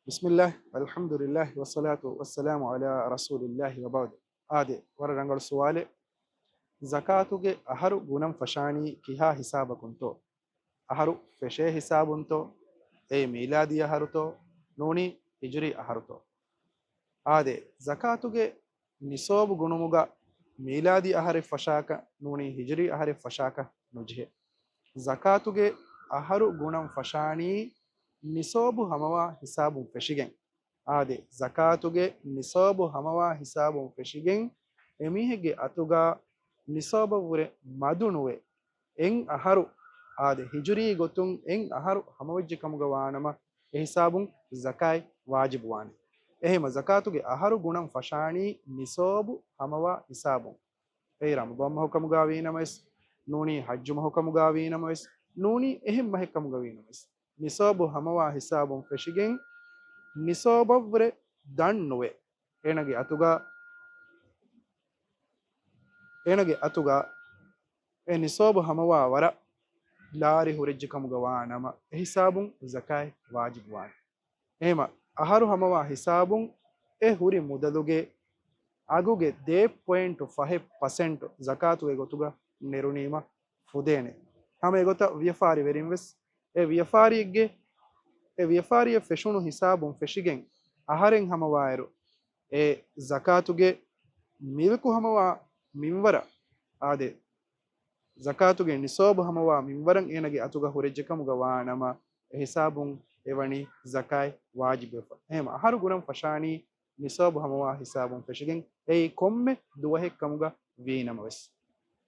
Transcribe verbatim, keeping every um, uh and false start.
بسم الله، الحمد لله، والصلاة والسلام على رسول الله، وبعد. އާދެ، ވަރަށް ރަނގަޅު ސުވާލެއް. ޒަކާތުގެ އަހަރު ގުނަން ފަށާނީ ކިހާ ހިސާބަކުންތޯ؟ އަހަރު ފެށޭ ހިސާބުންތޯ؟ އެއީ މީލާދީ އަހަރުތޯ؟ ނޫނީ ހިޖުރީ އަހަރުތޯ؟ އާދެ، ޒަކާތުގެ ނިސޯބު ގުނުމުގަ މީލާދީ އަހަރެއް ފަށާކަށް ނޫނީ ހިޖުރީ އަހަރެއް ފަށާކަށް ނުޖެހޭ. ޒަކާތުގެ އަހަރު ގުނަން ފަށާނީ ނިސޯބު ހަމަވާ ހިސާބުން ފެށިގެން. އާދެ، ޒަކާތުގެ ނިސޯބު ހަމަވާ ހިސާބުން ފެށިގެން، އެމީހެއްގެ އަތުގަ ނިސޯބަށްވުރެ މަދު ނުވެ، އެއް އަހަރު، އާދެ، ހިޖުރީ ގޮތުން އެއް އަހަރު ހަމަވެއްޖެ ކަމުގަ ވާނަމަ، އެ ހިސާބުން ޒަކާތް ވާޖިބު ވާނެ. އެހެމަ ޒަކާތުގެ އަހަރު ގުނަން ފަށާނީ ނިސޯބު ހަމަވާ ހިސާބުން. އެއީ ރަމަޟާން މަހު ކަމުގަ ވީނަމަވެސް، ނޫނީ ޙައްޖު މަހު ކަމުގަ ވީނަމަވެސް، ނޫނީ އެހެން މަހެއް ކަމުގަ ވީނަމަވެސް، ނިސޯބު ހަމަވާ ހިސާބުން ފެށިގެން، ނިސޯބަށްވުރެ ދަން ނުވެ، އޭނަގެ އަތުގަ، އޭނަގެ އަތުގަ އެ ނިސޯބު ހަމަވާ ވަރަށް ލާރި ހުރެއްޖެ ކަމުގަ ވާ ނަމަ، އެ ހިސާބުން ޒަކާތް ވާޖިބު ވާނެ. އެހެމަ، އަހަރު ހަމަވާ ހިސާބުން އެ ހުރި މުދަލުގެ އަގުގެ ދޭއް ޕޮއިންޓު ފަހެއް ޕަސެންޓު ޒަކާތުގެ ގޮތުގަ ނެރުނީމަ ފުދޭނެ. ހަމަ އެގޮތަށް ވިޔަފާރިވެރިން ވެސް އެ ވިޔަފާރިއެއްގެ، އެ ވިޔަފާރިއެއް ފެށުނު ހިސާބުން ފެށިގެން އަހަރެން ހަމަވާއިރު، އެ ޒަކާތުގެ މިލްކު ހަމަވާ މިންވަރަށް، އާދެ، ޒަކާތުގެ ނިސޯބު ހަމަވާ މިންވަރަށް އޭނަގެ އަތުގަ ހުރެއްޖެ ކަމުގަ ވާ ނަމަ، އެ ހިސާބުން އެ ވަނީ ޒަކާތް ވާޖިބުވެފަ. އެހެމަ އަހަރު ގުނަން ފަށާނީ ނިސޯބު ހަމަވާ ހިސާބުން ފެށިގެން، އެއީ ކޮންމެ ދުވަހެއް ކަމުގަ ވީ ނަމަވެސް.